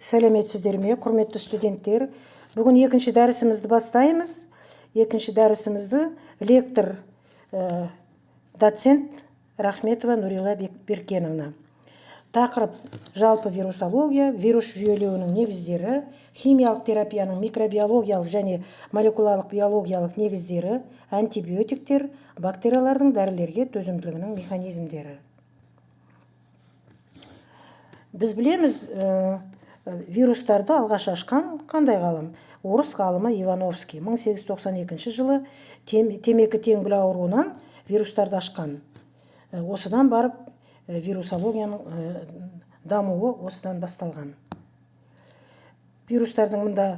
Сәлеметсіздер ме, құрметті студенттер! Бүгін екінші дәрісімізді бастаймыз. Екінші дәрісімізді лектор, доцент Рахметова Нұрила Беркеновна. Тақырып: жалпы вирусология, вирус жүйелеуінің негіздері, химиялық терапияның микробиологиялық және молекулалық биологиялық негіздері, антибиотиктер, бактериялардың дәрілерге төзімділігінің механизмдері. Біз білеміз, вирустарды алғаш ашқан қандай ғалым? Орыс ғалымы Ивановский 1892 жылы темекі теңбіл ауруынан вирустарды ашқан. Осыдан барып вирусологияның дамуы осыдан басталған. Вирустардың мында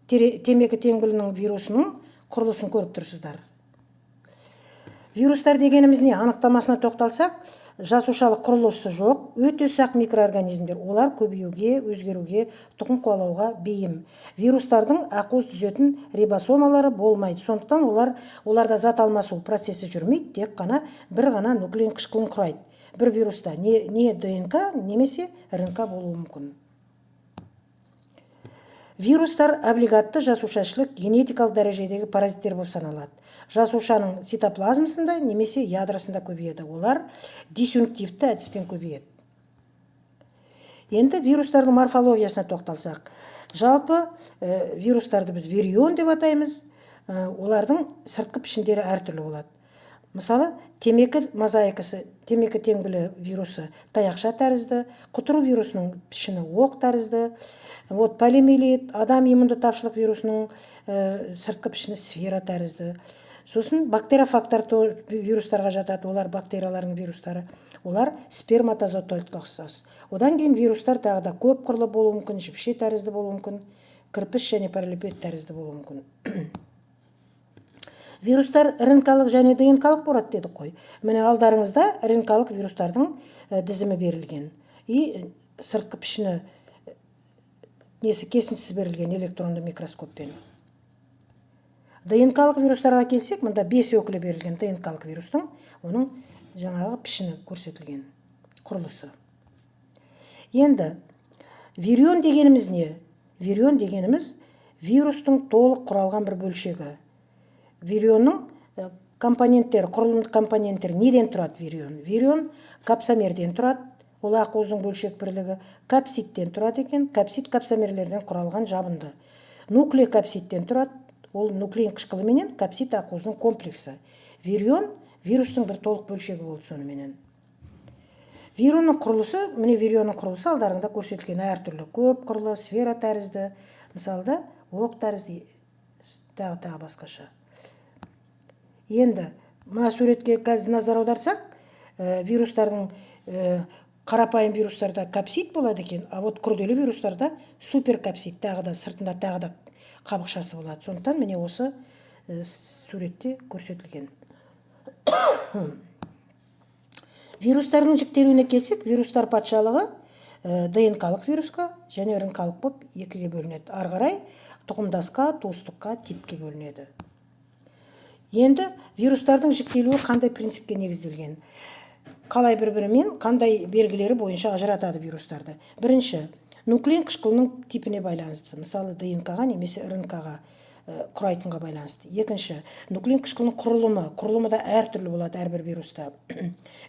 темекі теңбілінің вирусының құрылысын көріп тұрсыздар. Вирустар дегеніміз не? Анықтамасына тоқталсақ, жасушалық құрылысы жоқ өте ұсақ микроорганизмдер. Олар көбеюге, өзгеруге, тұқым қуалауға бейім. Вирустардың ақуыз түзетін рибосомалары болмайды, сондықтан оларда зат алмасу процесі жүрмейді, тек қана бір ғана нуклеин қышқылын құрайды. Бір вируста не ДНК немесе РНК болуы мүмкін. Вирустар облигатты жасушашілік генетикалық дәрежедегі паразиттер болып саналады. Жасушаның цитоплазмасында немесе ядросында көбейеді. Олар дисюнктивті әдіспен көбейеді. Енді вирустардың морфологиясына тоқталсақ, жалпы вирустарды біз вирион деп атаймыз. Олардың сыртқы пішіндері әртүрлі болады. Мысалы, темекі мозаикасы, темекі теңбілі вирусы таяқша тәрізді, құтыру вирусының пішіні оқ тәрізді. Вот полиомиелит, адам иммунды тапшылық вирусының сыртқы пішіні сфера тәрізді. Сосын бактериофагтар вирустарға жатады. Олар бактериялардың вирустары, олар сперматозоидқа ұқсас. Одан кейін вирустар тағы да көп қырлы болуы мүмкін, жіпше тәрізді болуы мүмкін, кірпіш және параллелепипед тәрізді болуы мүмкін. Вирустар РНК-лық және ДНК-лық болады дедік қой. Міне, алдарыңызда РНК-лық вирустардың тізімі берілген и сыртқы пішіні, несі, кесіндісі берілген электронды микроскоппен. ДНК-лық вирустарға келсек, мында бес өкілі берілген ДНК-лық вирустың, оның жаңағы пішіні көрсетілген, құрылысы. Енді вирион дегеніміз не? Вирион дегеніміз – вирустың толық құралған бір бөлшегі. Вирионның компоненттері, құрылымдық компоненттері неден тұрады? Вирион капсомерден тұрады, ол ақуыздың бөлшек бірлігі. Капсидтен тұрады екен. Капсид – капсомерлерден құралған жабынды. Нуклеокапсидтен тұрады, ол нуклеин қышқылы менен капсид ақуызының комплексі. Вирион вирустың бір толық бөлшегі болды. Соныменен вирионның құрылысы, міне, вирионның құрылысы алдарыңда көрсетілген: әртүрлі, көп қырлы, сфера тәрізді, мысалы да, оқ тәрізді, тағы басқаша. Енді мына суретке қазір назар аударсақ, вирустардың қарапайым вирустарда капсид болады екен, а вот күрделі вирустарда суперкапсид, тағы да сыртында тағы да қабықшасы болады. Сондықтан міне, осы суретте көрсетілген. Вирустардың жіктелуіне келсек, вирустар патшалығы ДНК-лық вирусқа және РНК-лық болып екіге бөлінеді. Ары қарай тұқымдасқа, туыстыққа, типке бөлінеді. Енді вирустардың жіктелуі қандай принципке негізделген? Қалай бір бірімен, қандай белгілері бойынша ажыратады вирустарды? Бірінші, нуклеин қышқылының типіне байланысты, мысалы, ДНК-ға немесе РНК-ға құрайтынға байланысты. Екінші, нуклеин қышқылының құрылымы. Құрылымы да әртүрлі болады әрбір вируста.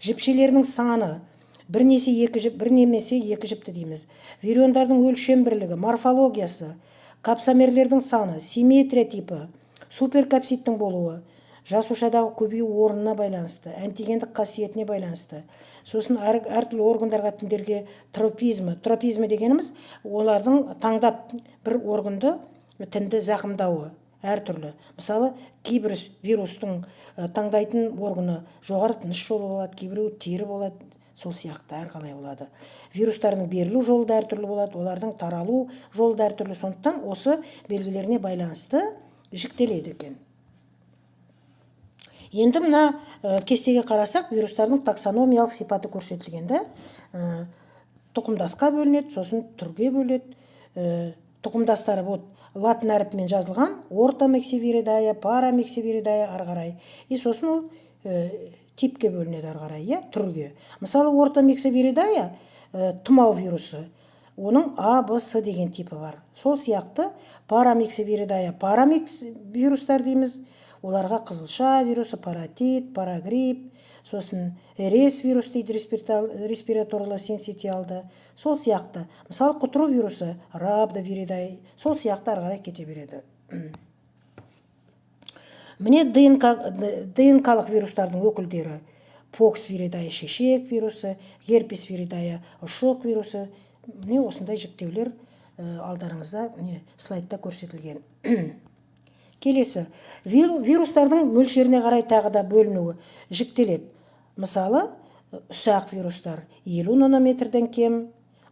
Жіпшелерінің саны, бірнеше, екі жіп, бір немесе екі жіпті дейміз. Вириондардың өлшем бірлігі, морфологиясы, капсомерлердің саны, симметрия типі, суперкапсидтің болуы, жасушадағы көбею орнына байланысты, антигендік қасиетіне байланысты. Сосын әртүрлі органдарға, тіндерге тропизмі. Тропизмі дегеніміз – олардың таңдап бір органды, тінді зақымдауы әртүрлі. Мысалы, кейбір вирустың таңдайтын органы жоғары тыныс жолы болады, кейбіреуі тері болады, сол сияқты әрқалай болады. Вирустардың берілу жолы да әртүрлі болады, олардың таралу жолы да әртүрлі. Сондықтан осы белгілеріне байланысты жіктеледі екен. Енді мына кестеге қарасақ, вирустардың таксономиялық сипаты көрсетілген да. Тұқымдасқа бөлінеді, сосын түрге бөледі. Тұқымдастары вот латын әрпімен жазылған: ортомиксовиридая, парамиксовиридая, ары қарай. И сосын ол типке бөлінеді ары қарай, иә, түрге. Мысалы, ортомиксовиридая, тұмау вирусы. Оның А, Б, С деген типі бар. Сол сияқты парамиксовиридая, парамикс вирустар дейміз. Оларға қызылша вирусы, паротит, парагрипп, сосын РС вирус дейді, респираторлы синцитиалды. Сол сияқты, мысалы, құтыру вирусы, рабдовиридая. Сол сияқты ары қарай кете береді. Міне, ДНК, ДНК-лық вирустардың өкілдері: поксвиридая, шешек вирусы, герпесвиридая, ұшық вирусы. Міне, осындай жіктеулер алдарыңызда, міне, слайдта көрсетілген. Келесі, вирустардың мөлшеріне қарай тағы да бөлінуі жіктеледі. Мысалы, ұсақ вирустар 50 нанометрден кем.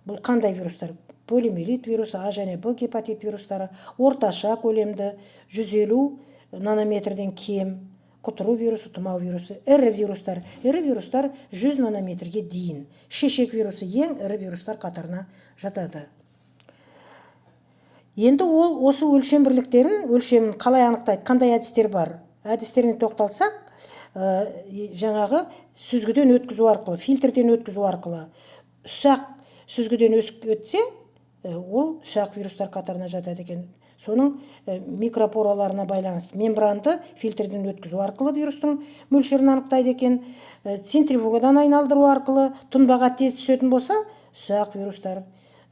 Бұл қандай вирустар? Полиомиелит вирусы, А және Б гепатит вирустары. Орташа көлемді, 150 нанометрден кем: құтыру вирусы, тұмау вирусы. Ірі вирустар. Ірі вирустар 100 нанометрге дейін. Шешек вирусы ең ірі вирустар қатарына жатады. Енді ол осы өлшем бірліктерін, өлшемін қалай анықтайды, қандай әдістер бар? Әдістеріне тоқталсақ, жаңағы сүзгіден өткізу арқылы, фильтрден өткізу арқылы. Ұсақ сүзгіден өтсе, ол ұсақ вирустар қатарына жатады екен. Соның микропораларына байланысты мембранды фильтрден өткізу арқылы вирустың мөлшерін анықтайды екен. Центрифугадан айналдыру арқылы, тұнбаға тез түсетін болса, ұсақ вирустар.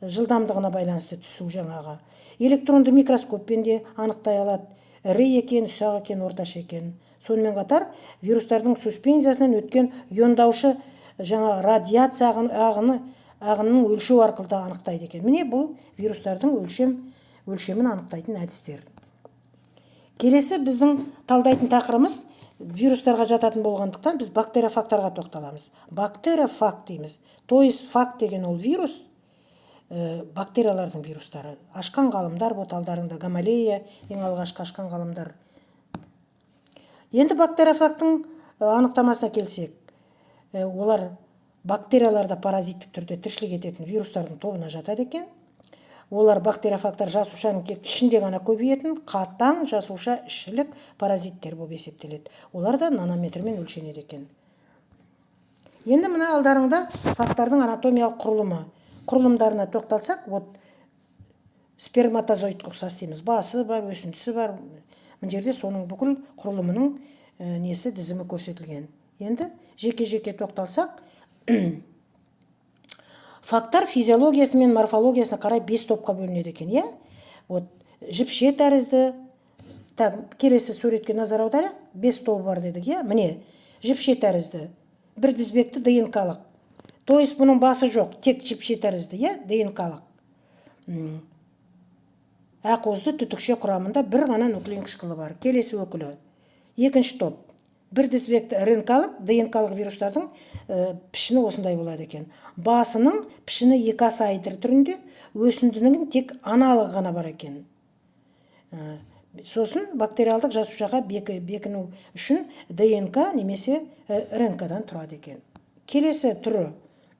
Жылдамдығына байланысты түсу жаңағы. Электронды микроскоппен де анықтай алады, ірі екен, ұсақ екен, орташа екен. Сонымен қатар вирустардың суспензиясынан өткен иондаушы жаңа радиация ағыны, ағынын өлшеу арқылы да анықтайды екен. Міне, бұл вирустардың өлшемін анықтайтын әдістер. Келесі біздің талдайтын тақырыбымыз вирустарға жататын болғандықтан, біз бактериофагтарға тоқталамыз. Бактериофаг дейміз, то есть фаг деген ол вирус, бактериялардың вирустары. Ашқан ғалымдар вот алдарыңда, Гамалея ең алғашқы ашқан ғалымдар. Енді бактериофагтың анықтамасына келсек, олар бактерияларда паразиттік түрде тіршілік ететін вирустардың тобына жатады екен. Олар, бактериофагтар, жасушаның тек ішінде ғана көбейетін қатаң жасуша ішілік паразиттер болып есептеледі. Олар да нанометрмен өлшенеді екен. Енді мына алдарыңда фагтардың анатомиялық құрылымы, құрылымдарына тоқталсақ, вот сперматозоидқа ұқсас дейміз: басы бар, өсіндісі бар. Мына жерде соның бүкіл құрылымының несі, тізімі көрсетілген. Енді жеке жеке тоқталсақ, фагтар физиологиясы мен морфологиясына қарай бес топқа бөлінеді екен, иә. Вот жіпше тәрізді. Так, келесі суретке назар аударайық. Бес тобы бар дедік, иә. Міне, жіпше тәрізді, бір тізбекті ДНК-лық, то есть бұның басы жоқ, тек жіпше тәрізді, иә. ДНК-лық ақуызды түтікше құрамында бір ғана нуклеин қышқылы бар. Келесі өкілі, екінші топ, бір тізбекті РНК-лық, ДНК-лық вирустардың пішіні осындай болады екен. Басының пішіні екі аса айдыр түрінде, өсіндінің тек аналығы ғана бар екен. Сосын бактериалдық жасушаға бекіну үшін ДНК немесе РНК-дан тұрады екен. Келесі түрі,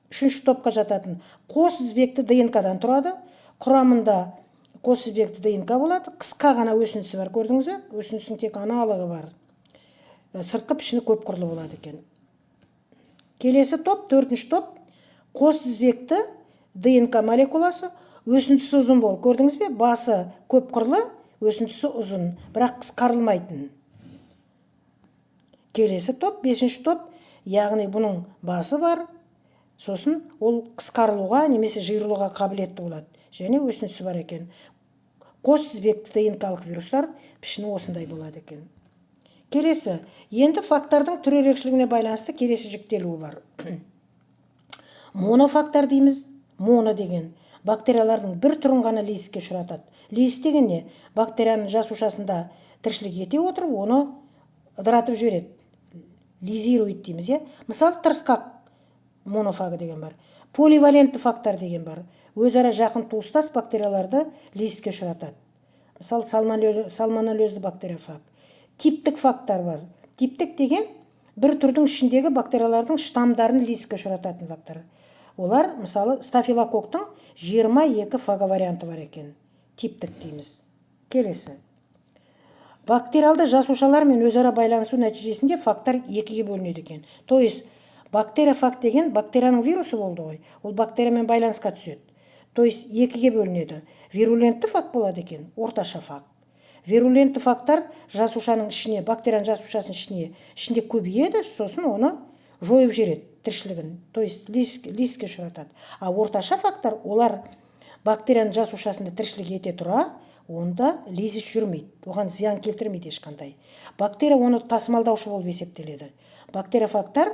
үшінші топқа жататын, қос тізбекті ДНК-дан тұрады. Құрамында қос тізбекті ДНК болады, қысқа ғана өсіндісі бар. Көрдіңіз бе, өсіндісінің тек аналығы бар. Сыртқы пішіні көп қырлы болады екен. Келесі топ, төртінші топ, қос тізбекті ДНК молекуласы, өсіндісі ұзын болып. Көрдіңіз бе, басы көп қырлы, өсіндісі ұзын, бірақ қысқарылмайтын. Келесі топ, бесінші топ, яғни бұның басы бар, сосын ол қысқарылуға немесе жиырылуға қабілетті болады және өсіндісі бар екен. Қос тізбекті ДНК-лық вирустар пішіні осындай болады екен. Келесі, енді фагтардың түр ерекшелігіне байланысты келесі жіктелуі бар. Монофагтар дейміз. Моно деген бактериялардың бір түрін ғана лизиске ұшыратады. Лизис деген не? Бактерияның жасушасында тіршілік ете отырып, оны ыдыратып жібереді, лизирует дейміз, иә. Мысалы, тырысқақ монофагы деген бар. Поливалентті фагтар деген бар, өзара жақын туыстас бактерияларды лизиске ұшыратады. Мысалы, сальмонеллезді бактериофаг. Типтік фагтар бар. Типтік деген бір түрдің ішіндегі бактериялардың штаммдарын лизиске ұшырататын фагтар. Олар, мысалы, стафилококктың 22 фаговарианты бар екен, типтік дейміз. Келесі, бактериалды жасушалармен өзара байланысу нәтижесінде фагтар екіге бөлінеді екен. То есть бактериофаг деген бактерияның вирусы болды ғой, ол бактериямен байланысқа түседі. То есть екіге бөлінеді. Вирулентті фаг болады екен, орташа фаг. Вирулентті фагтар жасушаның ішіне, бактерияның жасушасының ішінде көбейеді, сосын оны жойып жібереді тіршілігін, то есть лизиске ұшыратады. А орташа фагтар, олар бактерияның жасушасында тіршілік ете тұра, онда лизис жүрмейді, оған зиян келтірмейді ешқандай. Бактерия оны тасымалдаушы болып есептеледі. Бактериофагтар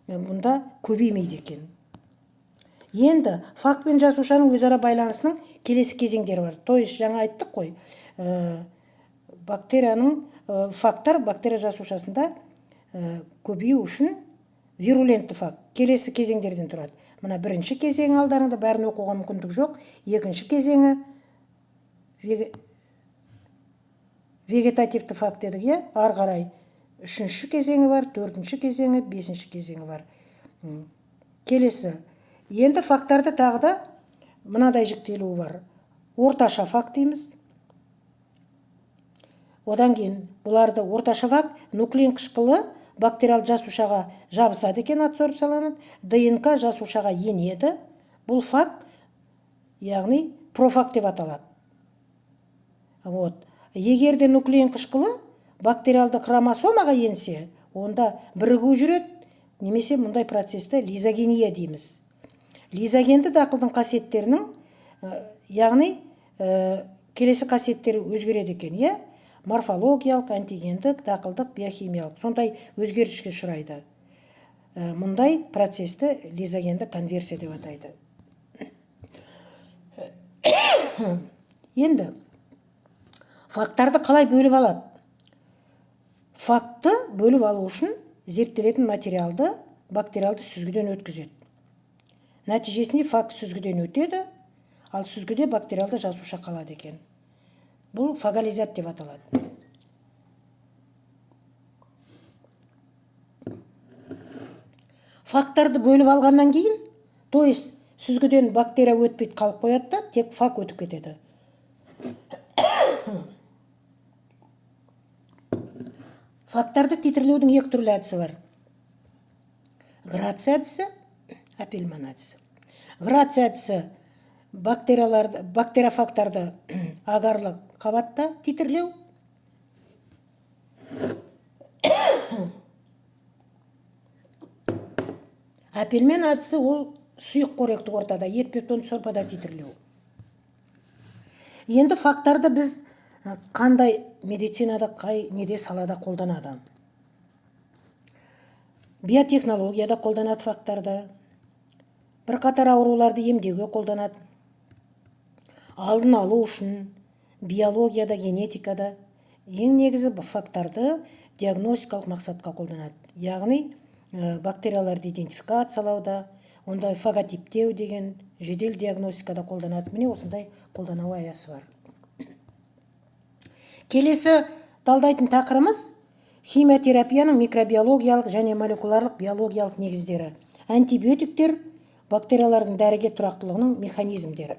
бұнда көбеймейді екен. Енді фаг пен жасушаның өзара байланысының келесі кезеңдері бар. То есть жаңа айттық қой, бактерияның фагтар бактерия жасушасында көбею үшін вирулентті фаг келесі кезеңдерден тұрады. Мына бірінші кезеңі, алдарыңда, бәрін оқуға мүмкіндік жоқ. Екінші кезеңі вегетативті фаг дедік, иә. Ары қарай үшінші кезеңі бар, төртінші кезеңі, бесінші кезеңі бар. Келесі енді фагтарды тағы да мынадай жіктелуі бар. Орташа фаг дейміз. Одан кейін бұларды орташа фаг нуклеин қышқылы бактериал жасушаға жабысады екен, адсорбцияланады, ДНК жасушаға енеді. Бұл фаг, яғни профаг деп аталады. Вот. Егер де нуклеин қышқылы бактериалды хромосомаға енсе, онда бірігу жүреді, немесе мұндай процесті лизогения дейміз. Лизогенді дақылдың қасиеттерінің, яғни келесі қасиеттері өзгереді екен, иә? Морфологиялық, антигендік, дақылдық, биохимиялық. Сондай өзгеріске ұшырайды. Мұндай процесті лизогенді конверсия деп атайды. Енді фагтарды қалай бөліп алады? Фагты бөліп алу үшін зерттелетін материалды бактериалды сүзгіден өткізеді. Нәтижесінде фаг сүзгіден өтеді, ал сүзгіде бактериалды жасуша қалады екен. Бұл фаголизат деп аталады. Фагтарды бөліп алғаннан кейін, то есть сүзгіден бактерия өтпейді, қалып қояды да, тек фаг өтіп кетеді. Фагтарды титрлеудің екі түрлі әдісі бар. Грация әдісі, Апельман әдісі. Грация әдісі бактериофагтарды агарлы қабатта титрлеу. Апельман әдісі ол сұйық қоректік ортада, ет пептон сорпада титрлеу. Енді фагтарды біз қандай медицинада, қай неде салада қолданады? Биотехнологияда қолданады фагтарды. Бірқатар ауруларды емдеуге қолданады. Алдын алу үшін биологияда, генетикада ең негізі фагтарды диагностикалық мақсатқа қолданады. Яғни бактерияларды идентификациялауда, ондай фаготиптеу деген жедел диагностикада қолданады. Міне осындай қолдану аясы бар. Келесі талдайтын тақырыбымыз химиотерапияның микробиологиялық және молекуларлық биологиялық негіздері. Антибиотиктер, бактериялардың дәріге тұрақтылығының механизмдері.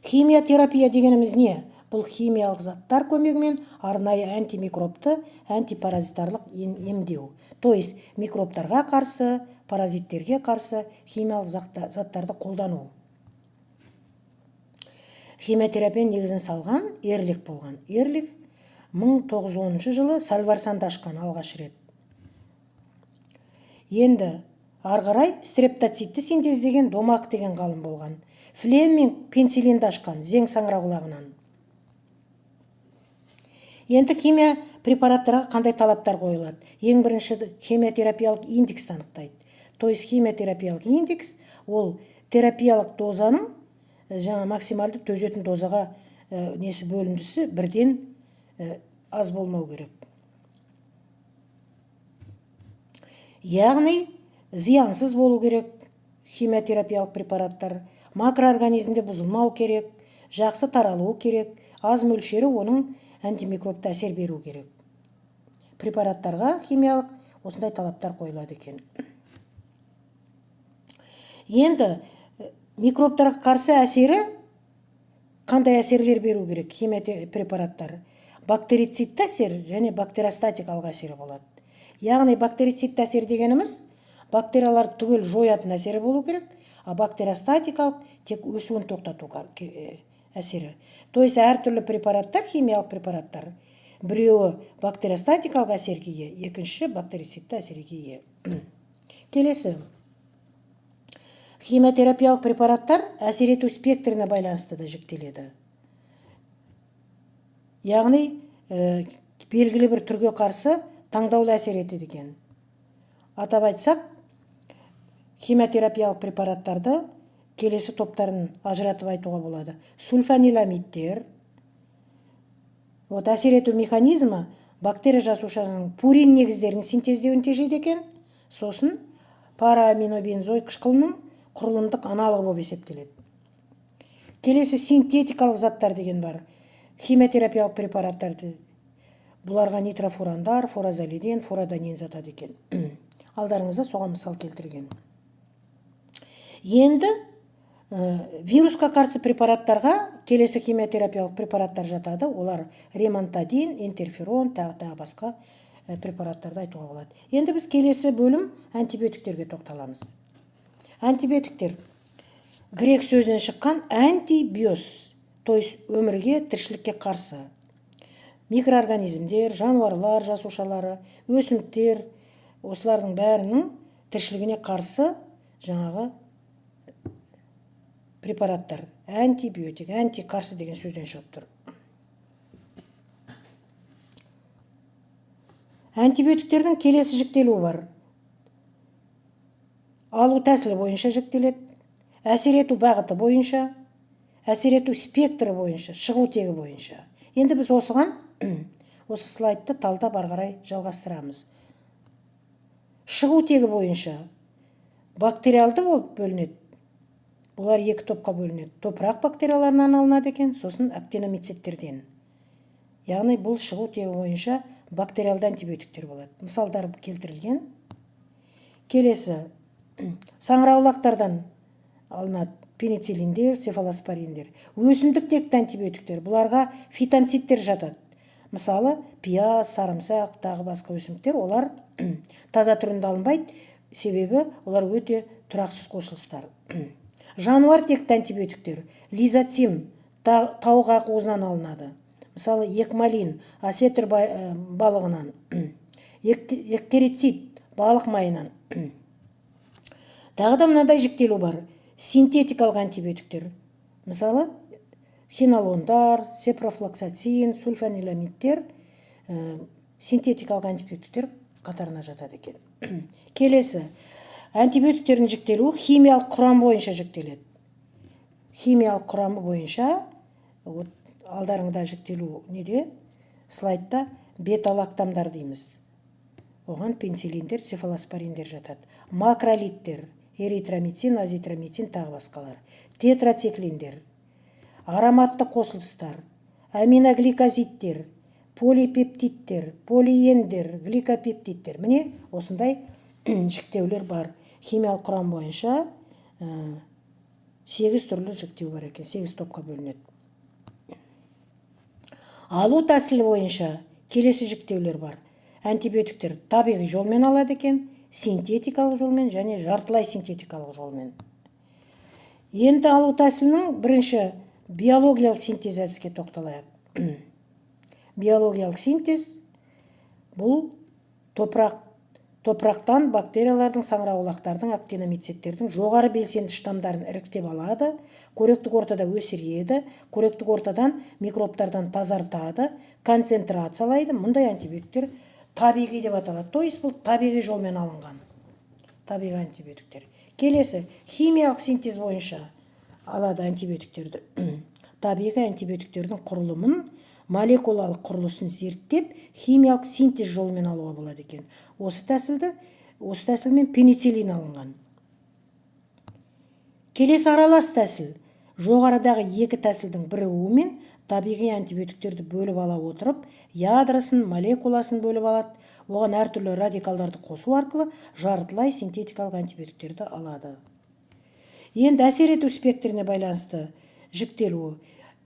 Химиотерапия дегеніміз не? Бұл химиялық заттар көмегімен арнайы антимикробты, антипаразитарлық емдеу. То есть микробтарға қарсы, паразиттерге қарсы химиялық заттарды қолдану. Химиотерапияның негізін салған Эрлих болған. Эрлих 1910 жылы сальварсанды ашқан алғаш рет. Енді ары қарай стрептоцитті синтездеген Домак деген ғалым болған. Флеминг пенициллинді ашқан зең саңырауқұлағынан. Енді химия препараттарға қандай талаптар қойылады? Ең бірінші химиотерапиялық индексті анықтайды. То есть химиотерапиялық индекс ол терапиялық дозаның жаңа максималды төзетін дозаға несі бөліндісі бірден аз болмау керек. Яғни зиянсыз болу керек химиотерапиялық препараттар, макроорганизмде бұзылмау керек, жақсы таралуы керек, аз мөлшері оның антимикробты әсер беру керек. Препараттарға химиялық осындай талаптар қойылады екен. Енді микробтарға қарсы әсері қандай әсерлер беру керек химия препараттар? Бактерицидті әсер және бактериостатикалық әсері болады. Яғни бактерицидті әсер дегеніміз Бактерияларды түгел жоятын әсері болу керек, а бактериостатикалық тек өсуін тоқтату әсері. То есть әртүрлі препараттар, химиялық препараттар, біреуі бактериостатикалық әсерге ие, екіншісі бактерицидті әсерге ие. Келесі химиотерапиялық препараттар әсер ету спектріне байланысты да жіктеледі. Яғни белгілі бір түрге қарсы таңдаулы әсер етеді екен. Атап айтсақ, химиотерапиялық препараттарды келесі топтарын ажыратып айтуға болады. Сульфаниламидтер. Вот әсер ету механизмі бактерия жасушасының пурин негіздерін синтездеуін тежейді екен. Сосын парааминобензой қышқылының құрылымдық аналогы болып есептеледі. Келесі синтетикалық заттар деген бар. Химиотерапиялық препараттарды, бұларға нитрофурандар, фуразолидин, фурадонин жатады екен. Алдарыңызда соған мысал келтірген. Енді вирусқа қарсы препараттарға келесі химиотерапиялық препараттар жатады. Олар ремантадин, интерферон, тағы тағы басқа препараттарды айтуға болады. Енді біз келесі бөлім антибиотиктерге тоқталамыз. Антибиотиктер грек сөзінен шыққан антибиос, то есть өмірге, тіршілікке қарсы. Микроорганизмдер, жануарлар жасушалары, өсімдіктер, осылардың бәрінің тіршілігіне қарсы жаңағы препараттар. Антибиотик, анти қарсы деген сөзден шығып тұр. Антибиотиктердің келесі жіктелуі бар. Алу тәсілі бойынша жіктеледі, әсер ету бағыты бойынша, әсер ету спектрі бойынша, шығу тегі бойынша. Енді біз осыған осы слайдты талдап ары қарай жалғастырамыз. Шығу тегі бойынша бактериалды болып бөлінеді. Бұлар екі топқа бөлінеді. Топырақ бактерияларынан алынады екен, сосын актиномицеттерден. Яғни бұл шығу тегі бойынша бактериалды антибиотиктер болады. Мысалдар келтірілген. Келесі саңырауқұлақтардан алынады пенициллиндер, цефалоспориндер. Өсімдік текті антибиотиктер, бұларға фитонцидтер жатады. Мысалы, пияз, сарымсақ, тағы басқа өсімдіктер, олар таза түрінде алынбайды, себебі олар өте тұрақсыз қосылыстар. Жануар текті антибиотиктер, лизоцим, тауық ақуызынан алынады. Мысалы, екмалин, осетр балығынан, эктерицид, балық майынан. Тағы да мынадай жіктелу бар. Синтетикалық антибиотиктер. Мысалы, хинолондар, ципрофлоксацин, сульфаниламидтер синтетикалық антибиотиктер қатарына жатады екен. Келесі антибиотиктердің жіктелуі химиялық құрам бойынша жіктеледі. Химиялық құрамы бойынша, вот алдарыңда жіктелу неде? Слайдта бета-лактамдар дейміз. Оған пенициллиндер, цефалоспориндер жатады. Макролидтер, эритромицин, азитромицин, тағы басқалар. Тетрациклиндер, ароматты қосылыстар, аминогликозидтер, полипептидтер, полиендер, гликопептидтер. Міне осындай жіктеулер бар. Химиялық құрам бойынша 8 түрлі жіктеу бар екен, 8 топқа бөлінеді. Алу тәсілі бойынша келесі жіктеулер бар. Антибиотиктер табиғи жолмен алады екен, синтетикалық жолмен және жартылай синтетикалық жолмен. Енді алу тәсілінің бірінші биологиялық синтез әдіске тоқталайық. Биологиялық синтез бұл топырақтан бактериялардың, саңырауқұлақтардың, актиномицеттердің жоғары белсенді штамдарын іріктеп алады, қоректік ортада өсіреді, қоректік ортадан микробтардан тазартады, концентрациялайды. Мұндай антибиотиктер табиғи деп аталады. То есть бұл табиғи жолмен алынған табиғи антибиотиктер. Келесі химиялық синтез бойынша алады антибиотиктерді. Табиғи антибиотиктердің құрылымын, молекулалық құрылысын зерттеп, химиялық синтез жолымен алуға болады екен. Осы тәсілмен пенициллин алынған. Келесі аралас тәсіл. Жоғарыдағы екі тәсілдің бірігуімен табиғи антибиотиктерді бөліп ала отырып, ядросын, молекуласын бөліп алады. Оған әртүрлі радикалдарды қосу арқылы жартылай синтетикалық антибиотиктерді алады. Енді әсер ету спектріне байланысты жіктелуі.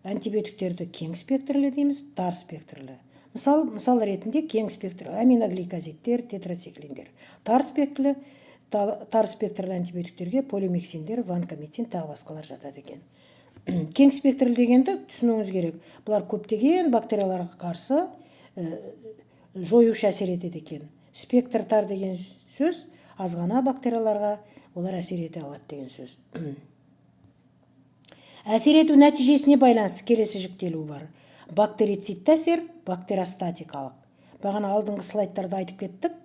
Антибиотиктерді кең спектрлі дейміз, тар спектрлі. Мысал ретінде кең спектрлі аминогликозидтер, тетрациклиндер. Тар спектрлі Тар спектрлі антибиотиктерге полимиксиндер, ванкомицин, тағы басқалар жатады екен. Кең спектрлі дегенді түсінуіңіз керек: бұлар көптеген бактерияларға қарсы жоюшы әсер етеді екен. Спектр тар деген сөз аз ғана бактерияларға олар әсер ете алады деген сөз. Әсер ету нәтижесіне байланысты келесі жіктелуі бар: бактерицидті әсер, бактериостатикалық. Бағана алдыңғы слайдтарда айтып кеттік.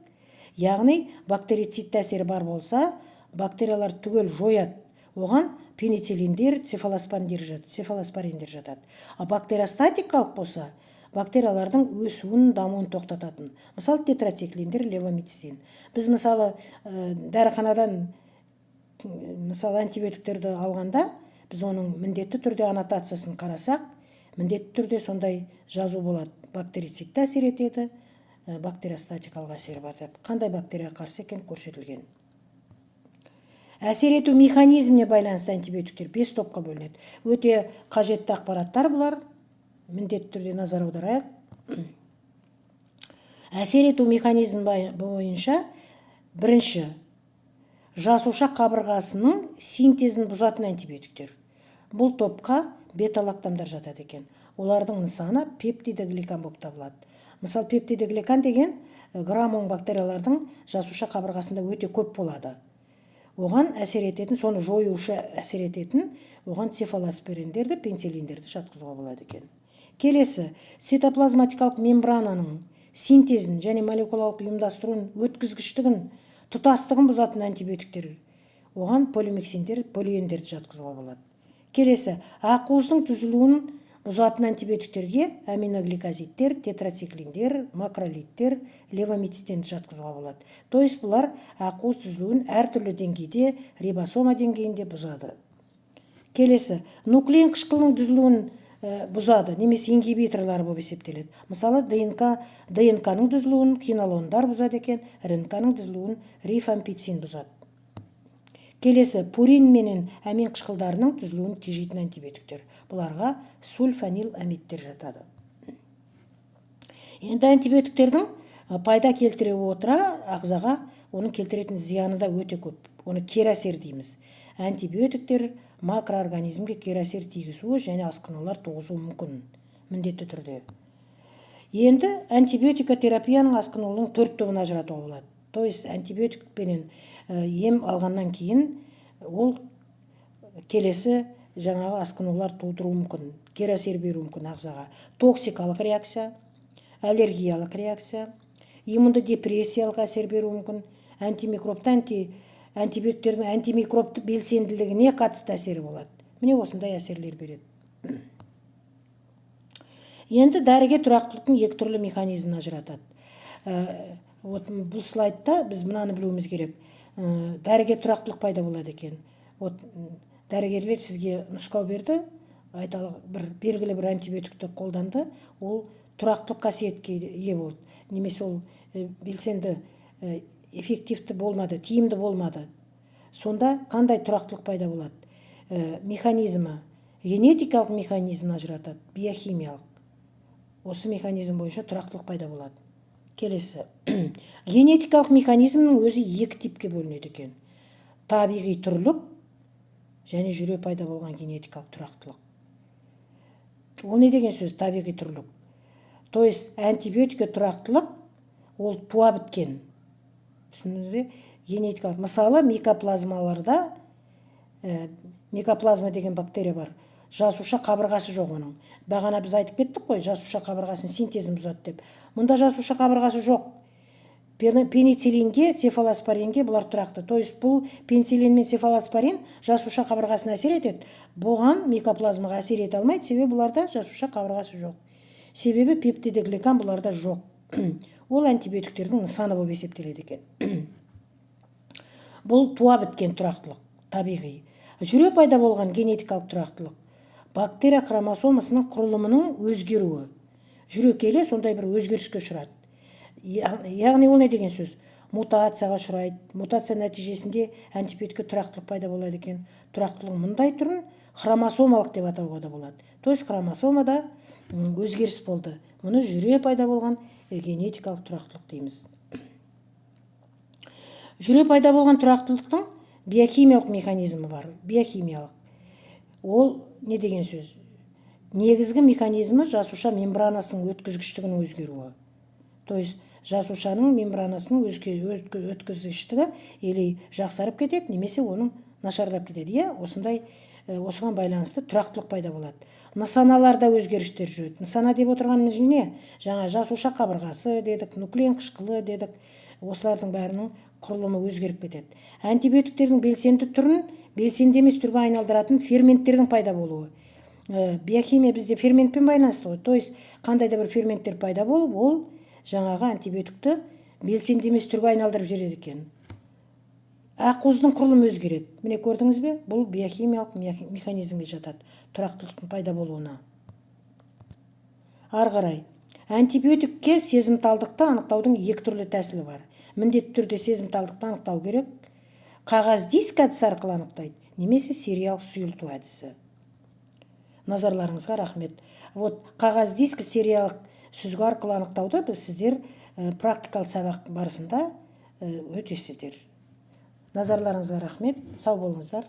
Яғни бактерицидті әсері бар болса, бактериялар түгел жояды, оған пенициллиндер, цефалоспориндер жатады. Ал бактериостатикалық болса, бактериялардың өсуін, дамуын тоқтататын, мысалы, тетрациклиндер, левомицетин. Біз, мысалы, дәріханадан, мысалы, антибиотиктерді алғанда, біз оның міндетті түрде аннотациясын қарасақ, міндетті түрде сондай жазу болады: бактерицидті әсер етеді, бактериостатикалық әсері бар деп, қандай бактерияға қарсы екені көрсетілген. Әсер ету механизміне байланысты антибиотиктер бес топқа бөлінеді. Өте қажетті ақпараттар бұлар, міндетті түрде назар аударайық. Әсер ету механизмі бойынша бірінші: жасуша қабырғасының синтезін бұзатын антибиотиктер. Бұл топқа бета-лактамдар жатады екен. Олардың нысаны пептидогликан болып табылады. Мысалы, пептидогликан деген грам оң бактериялардың жасуша қабырғасында өте көп болады. Оған әсер ететін, соны жоюшы әсер ететін, оған цефалоспориндерді, пенициллиндерді жатқызуға болады екен. Келесі: цитоплазматикалық мембрананың синтезін және молекулалық ұйымдастыруын, өткізгіштігін, тұтастығын бұзатын антибиотиктер. Оған полимиксиндер, полиендерді жатқызуға болады. Келесі: ақуыздың түзілуін бұзатын антибиотиктерге аминогликозидтер, тетрациклиндер, макролидтер, левомицетинді жатқызуға болады. То есть бұлар ақуыз түзілуін әртүрлі деңгейде, рибосома деңгейінде бұзады. Келесі: нуклеин қышқылының түзілуін бұзады немесе ингибиторлары болып есептеледі. Мысалы, ДНК, ДНК-ның түзілуін хинолондар бұзады екен, РНК-ның түзілуін рифампицин бұзады. Келесі: пурин менен амин қышқылдарының түзілуін тежейтін антибиотиктер. Бұларға сульфаниламидтер жатады. Енді антибиотиктердің пайда келтіре отыра, ағзаға оның келтіретін зияны да өте көп. Оны кері әсер дейміз. Антибиотиктер макроорганизмге кері әсер тигізуі және асқынулар туғызуы мүмкін міндетті түрде. Енді антибиотикотерапияның асқынулының төрт тобын ажыратуға болады. То есть антибиотикпенен ем алғаннан кейін ол келесі жаңағы асқынулар тудыруы мүмкін, кері әсер беруі мүмкін ағзаға: токсикалық реакция, аллергиялық реакция, иммунодепрессиялық әсер беруі мүмкін, антимикробты антибиотиктердің антимикробты белсенділігіне қатысты әсері болады. Міне, осындай әсерлер береді. Енді дәріге тұрақтылықтың екі түрлі механизмін ажыратады. Вот бұл слайдта біз мынаны білуіміз керек: дәріге тұрақтылық пайда болады екен. Вот дәрігерлер сізге нұсқау берді, айталық, бір белгілі бір антибиотикті қолданды, ол тұрақтылық қасиетке ие болды немесе ол белсенді, эффективті болмады, тиімді болмады. Сонда қандай тұрақтылық пайда болады? Механизмі, генетикалық механизмін ажыратады, биохимиялық. Осы механизм бойынша тұрақтылық пайда болады. Келесі: генетикалық механизмнің өзі екі типке бөлінеді екен: табиғи түрлік және жүре пайда болған генетикалық тұрақтылық. Ол не деген сөз, табиғи түрлік? То есть антибиотикке тұрақтылық ол туа біткен, түсіндіңіз бе? Генетикалық, мысалы, микоплазмаларда, микоплазма деген бактерия бар, жасуша қабырғасы жоқ оның. Бағана біз айтып кеттік қой, жасуша қабырғасының синтезін бұзады деп. Мұнда жасуша қабырғасы жоқ. Пенициллинге, цефалоспоринге бұлар тұрақты. То есть бұл пенициллин мен цефалоспорин жасуша қабырғасына әсер етеді, бұған, микоплазмаға әсер ете алмайды, себебі бұларда жасуша қабырғасы жоқ, себебі пептидогликан бұларда жоқ. Ол антибиотиктердің нысаны болып есептеледі екен. Бұл туа біткен тұрақтылық, табиғи. Жүре пайда болған генетикалық тұрақтылық – бактерия хромосомасының құрылымының өзгеруі, жүре келе сондай бір өзгеріске ұшырады. Яғни ол не деген сөз? Мутацияға ұшырайды. Мутация нәтижесінде антибиотикке тұрақтылық пайда болады екен. Тұрақтылығың мұндай түрін хромосомалық деп атауға да болады. То есть хромосомада өзгеріс болды. Мұны жүре пайда болған генетикалық тұрақтылық дейміз. Жүре пайда болған тұрақтылықтың биохимиялық механизмі бар. Биохимиялық ол не деген сөз? Негізгі механизмі – жасуша мембранасының өткізгіштігінің өзгеруі. То есть жасушаның мембранасының өткізгіштігі или жақсарып кетеді, немесе оның нашарлап кетеді, иә. Осындай, осыған байланысты тұрақтылық пайда болады. Нысаналарда өзгерістер жүреді. Нысана деп отырғанымыз не? Жаңа жасуша қабырғасы дедік, нуклеин қышқылы дедік. Осылардың бәрінің құрылымы өзгеріп кетеді. Антибиотиктердің белсенді түрін белсенді емес түрге айналдыратын ферменттердің пайда болуы. Биохимия бізде ферментпен байланысты ғой. То есть қандай да бір ферменттер пайда болып, ол жаңағы антибиотикті белсенді емес түрге айналдырып жібереді екен. Ақуыздың құрылымы өзгереді. Міне, көрдіңіз бе, бұл биохимиялық механизмге жатады, тұрақтылықтың пайда болуына. Ары қарай антибиотикке сезімталдықты анықтаудың екі түрлі тәсілі бар. Міндетті түрде сезімталдықты анықтау керек. Қағаз диск әдісі арқылы анықтайды немесе сериялық сұйылту әдісі. Назарларыңызға рахмет. Вот қағаз диск, сериялық сүзгі арқылы анықтауды біз сіздер практикалық сабақ барысында өтесіздер. Назарларыңызға рахмет, сау болыңыздар.